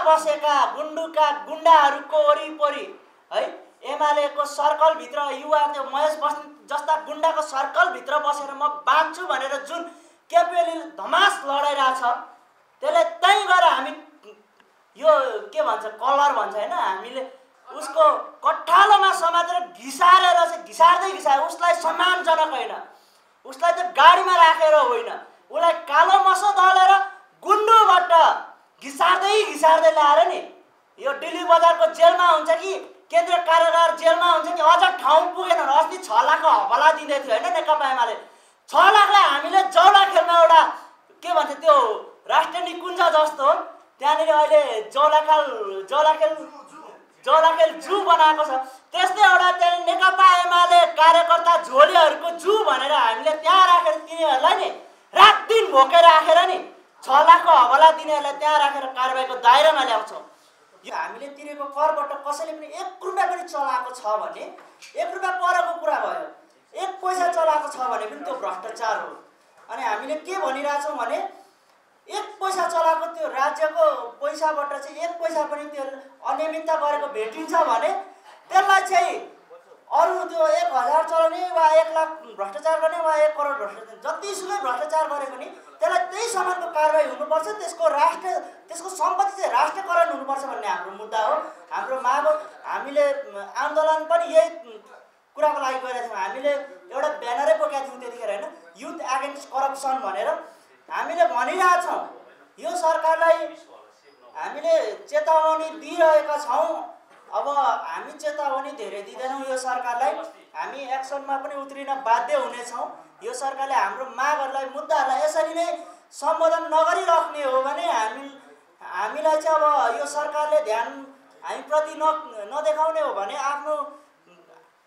बसेका गुन्डाहरूको वरिपरि है एमालेको सर्कलभित्र युवा त्यो महेश बस्नेत जस्ता गुन्डाको सर्कलभित्र बसेर म बाँच्छु भनेर जुन केपी धमास लडाइरहेछ त्यसले त्यहीँ गएर हामी यो के भन्छ कलर भन्छ हैन हामीले उसको कट्ठालोमा समातेर घिसारेर चाहिँ घिसार्दै उसलाई सम्मानजनक होइन उसलाई त गाडीमा राखेर होइन उसलाई कालो मसो दलेर गुन्डोबाट घिसार्दै ल्याएर नि यो दिल्ली बजारको जेलमा हुन्छ कि केन्द्रीय कारागार जेलमा हुन्छ कि अझ ठाउँ पुगेन। अस्ति 6 लाखको हवाला दिँदै थियो हैन नेकपा एमाले 6 लाखलाई हामीले जौला खेलमा एउटा के भन्छ त्यो राष्ट्रिय निकुञ्ज जस्तो त्यहाँनिर अहिले जौलाखेल जू बनाएको छ त्यस्तै एउटा त्यहाँ नेकपा एमाले कार्यकर्ता झोलीहरूको जू भनेर हामीले त्यहाँ राखेर तिनीहरूलाई नि रात दिन भोकेर राखेर नि 6 लाखको हवाला दिनेहरूलाई त्यहाँ राखेर कारबाहीको दायरामा ल्याउँछौँ। यो हामीले तिरेको करबाट कसैले पनि 1 रुपैयाँ पनि चलाएको छ भने 1 रुपैयाँ परको कुरा भयो 1 पैसा चलाएको छ भने पनि त्यो भ्रष्टाचार हो। अनि हामीले के भनिरहेछौँ भने 1 पैसा चलाएको त्यो राज्यको पैसाबाट चाहिँ 1 पैसा पनि त्यो अनियमितता गरेको भेटिन्छ भने त्यसलाई चाहिँ अरू त्यो 1000 चलाउने वा 1 लाख भ्रष्टाचार गर्ने वा 1 करोड भ्रष्टाचार जतिसुकै भ्रष्टाचार गरे पनि त्यसलाई त्यही समानको कारबाही हुनुपर्छ त्यसको सम्पत्ति चाहिँ राष्ट्रियकरण हुनुपर्छ भन्ने हाम्रो मुद्दा हो हाम्रो माग हो। हामीले आन्दोलन पनि यही कुराको लागि गरेका थियौँ। हामीले एउटा ब्यानरै बोकेका थियौँ त्यतिखेर हैन युथ एगेन्स्ट करप्सन भनेर हामीले भनिरहेछौँ यो सरकारलाई हामीले चेतावनी दिइरहेका छौँ। अब हामी चेतावनी धेरै दिँदैनौँ यो सरकारलाई हामी एक्सनमा पनि उत्रिन बाध्य हुनेछौँ। यो सरकारले हाम्रो मागहरूलाई मुद्दाहरूलाई यसरी नै सम्बोधन नगरिराख्ने हो भने हामीलाई चाहिँ अब यो सरकारले ध्यान हामीप्रति नदेखाउने हो भने आफ्नो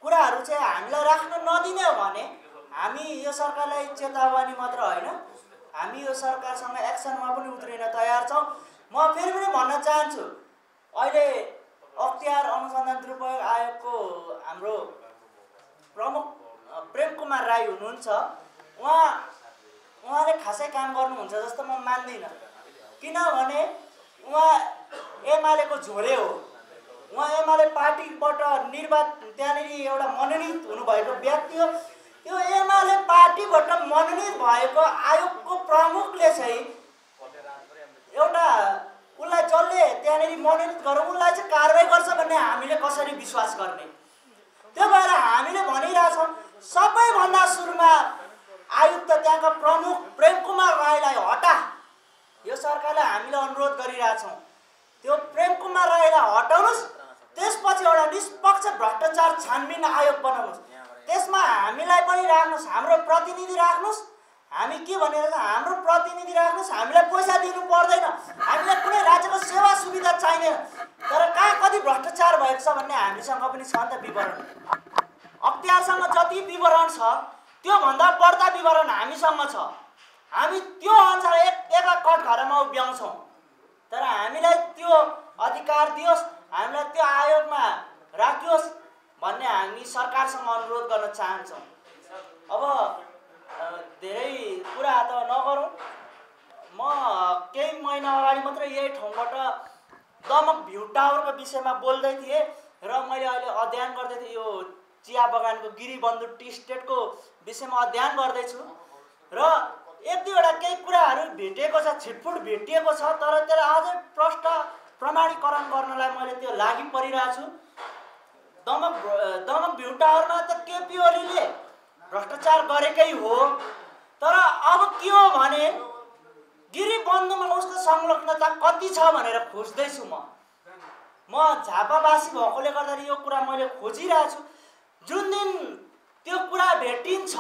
कुराहरू चाहिँ हामीलाई राख्न नदिने हो भने हामी यो सरकारलाई चेतावनी मात्र होइन हामी यो सरकारसँग एक्सनमा पनि उत्रिन तयार छौँ। म फेरि पनि भन्न चाहन्छु अहिले अख्तियार अनुसन्धान दुरुपयोग आयोगको हाम्रो प्रमुख प्रेम कुमार राई हुनुहुन्छ उहाँले खासै काम गर्नुहुन्छ जस्तो म मान्दिनँ किनभने उहाँ एमालेको झोले हो। उहाँ एमाले पार्टीबाट त्यहाँनिर एउटा मनोनित हुनुभएको व्यक्ति हो। त्यो एमाले पार्टीबाट मनोनित भएको आयोगको प्रमुखले चाहिँ एउटा उसलाई जसले त्यहाँनिर मनोनित गरेर उसलाई चाहिँ कारबाही गर्छ भन्ने हामीले कसरी विश्वास गर्ने। त्यो भएर हामीले भनिरहेछौँ सबैभन्दा सुरुमा आयुक्त त्यहाँका प्रमुख प्रेम कुमार राईलाई हटा यो सरकारले हामीले अनुरोध गरिरहेछौँ त्यो प्रेम कुमार राईलाई हटाउनुहोस्। त्यसपछि एउटा निष्पक्ष भ्रष्टाचार छानबिन आयोग बनाउनुहोस् त्यसमा हामीलाई पनि राख्नुहोस् हाम्रो प्रतिनिधि राख्नुहोस्। हामी के भनेर हाम्रो प्रतिनिधि राख्नुहोस् हामीलाई पैसा दिनु पर्दैन हामीलाई कुनै राज्यको सेवा सुविधा चाहिँदैन तर कहाँ कति भ्रष्टाचार भएको छ भन्ने हामीसँग पनि छ नि त विवरण। अख्तियारसँग जति विवरण छ त्योभन्दा बढ्ता विवरण हामीसँग छ। हामी त्यो अनुसार एक कठघरामा उभ्याउँछौँ तर हामीलाई त्यो अधिकार दियोस् हामीलाई त्यो आयोगमा राखियोस् भन्ने हामी सरकारसँग अनुरोध गर्न चाहन्छौँ। अब धेरै कुरा त नगरौँ म केही महिना अगाडि मात्र यही ठाउँबाट दमक भ्यू टावरको विषयमा बोल्दै थिएँ र मैले अहिले अध्ययन गर्दै थिएँ यो चिया बगानको गिरीबन्धु टी स्टेटको विषयमा अध्ययन गर्दैछु र एक दुईवटा केही कुराहरू भेटिएको छ छिटफुट भेटिएको छ तर त्यसलाई अझै प्रष्ट प्रमाणीकरण गर्नलाई मैले त्यो लागि परिरहेको छु। दमक भ्यू टावरमा त केपी ओलीले भ्रष्टाचार गरेकै हो तर अब के हो भने गिरीबन्धुमा उसको संलग्नता कति छ भनेर खोज्दैछु। म झापावासी भएकोले गर्दा यो कुरा मैले खोजिरहेको छु। जुन दिन त्यो कुरा भेटिन्छ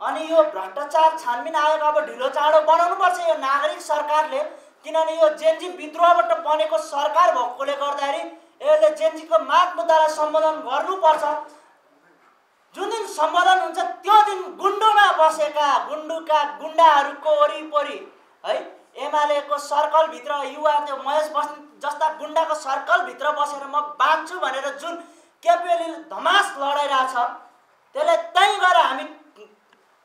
अनि यो भ्रष्टाचार छानबिन आयोग अब ढिलो चाँडो बनाउनुपर्छ यो नागरिक सरकारले किनभने यो जेनजी विद्रोहबाट बनेको सरकार भएकोले गर्दाखेरि यसले जेनजीको माग मुद्दालाई सम्बोधन गर्नुपर्छ। जुन दिन सम्बोधन हुन्छ त्यो दिन गुन्डोमा बसेका गुन्डाहरूको वरिपरि है एमालेको सर्कलभित्र युवा त्यो महेश बस्नेत जस्ता गुन्डाको सर्कलभित्र बसेर म बाँच्छु भनेर जुन केपी धमास लडाइरहेछ त्यसले त्यहीँ गएर हामी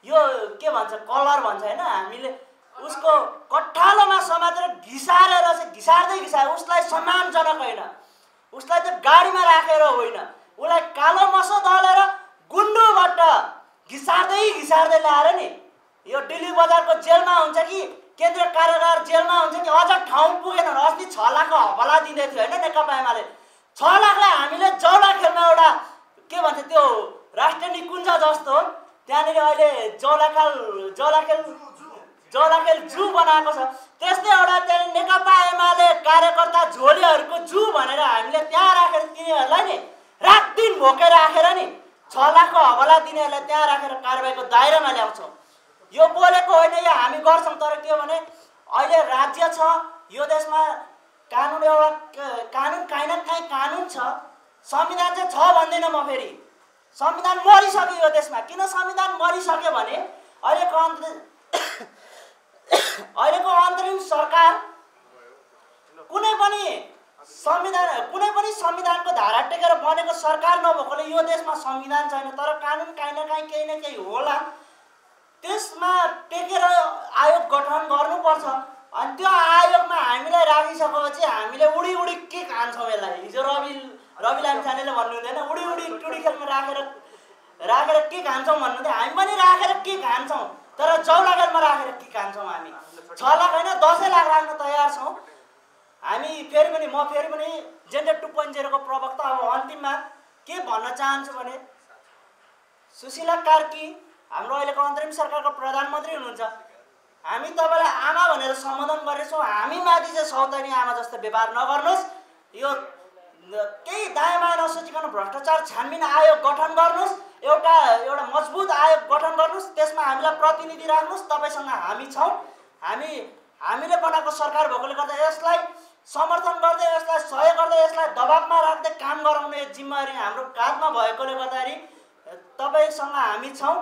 यो के भन्छ कलर भन्छ हैन हामीले उसको कट्ठालोमा समातेर घिसारेर चाहिँ घिसार्दै उसलाई सम्मानजनक होइन, उसलाई त गाडीमा राखेर होइन, उसलाई कालो मसो दलेर गुन्डुबाट घिसार्दै ल्याएर नि यो दिल्ली बजारको जेलमा हुन्छ कि केन्द्रीय कारागार जेलमा हुन्छ कि अझ ठाउँ पुगेन। अस्ति 6 लाखको हवाला दिँदै थियो होइन नेकपा एमाले। 6 लाखलाई हामीले जौलाखेलमा एउटा के भन्छ त्यो राष्ट्रिय निकुञ्ज जस्तो त्यहाँनिर अहिले जौलाखेल जू बनाएको छ। त्यस्तै एउटा त्यहाँ नेकपा एमाले कार्यकर्ता झोलीहरूको जू भनेर हामीले त्यहाँ राखेर तिनीहरूलाई नि रात दिन भोकेर राखेर नि 6 लाखको हवाला दिनेहरूलाई त्यहाँ राखेर कारबाहीको दायरामा ल्याउँछौँ। यो बोलेको होइन, यो हामी गर्छौँ। तर के भने अहिले राज्य छ यो देशमा, कानुन एउटा कानुन काहीँ न काहीँ कानुन छ, संविधान चाहिँ छ भन्दैन म। फेरि संविधान मरिसक्यो यो देशमा। किन संविधान मरिसक्यो भने अहिलेको अन्तरिम सरकार कुनै पनि संविधानको धारा टेकेर बनेको सरकार नभएकोले यो देशमा संविधान छैन। तर कानुन काहीँ न काहीँ केही न केही होला, त्यसमा टेकेर आयोग गठन गर्नुपर्छ। अनि त्यो आयोगमा हामीलाई राखिसकेपछि हामीले उडी के खान्छौँ यसलाई। हिजो रवि लामिछानेले भन्नुहुँदैन उडी टुडी खेलमा राखेर के खान्छौँ भन्नुहुन्थ्यो। हामी पनि राखेर के खान्छौँ, तर जौलाखेलमा राखेर के खान्छौँ। हामी 6 लाख होइन 10 लाख राख्न तयार छौँ हामी। म फेरि पनि जेन्डर 2.0 को प्रवक्ता। अब अन्तिममा के भन्न चाहन्छु भने सुशीला कार्की हाम्रो अहिलेको अन्तरिम सरकारको प्रधानमन्त्री हुनुहुन्छ। हामी तपाईँलाई आमा भनेर सम्बोधन गरेछौँ। हामी माथि चाहिँ सौतनी आमा जस्तो व्यवहार नगर्नुहोस्। यो केही दायाँ बायाँ नसोचिकन भ्रष्टाचार छानबिन आयोग गठन गर्नुहोस्, एउटा मजबुत आयोग गठन गर्नुहोस्, त्यसमा हामीलाई प्रतिनिधि राख्नुहोस्। तपाईँसँग हामी छौँ। हामीले बनाएको सरकार भएकोले गर्दा यसलाई समर्थन गर्दै, यसलाई सहयोग गर्दै, यसलाई दबाबमा राख्दै काम गराउने जिम्मेवारी हाम्रो काँधमा भएकोले गर्दाखेरि तपाईँसँग हामी छौँ।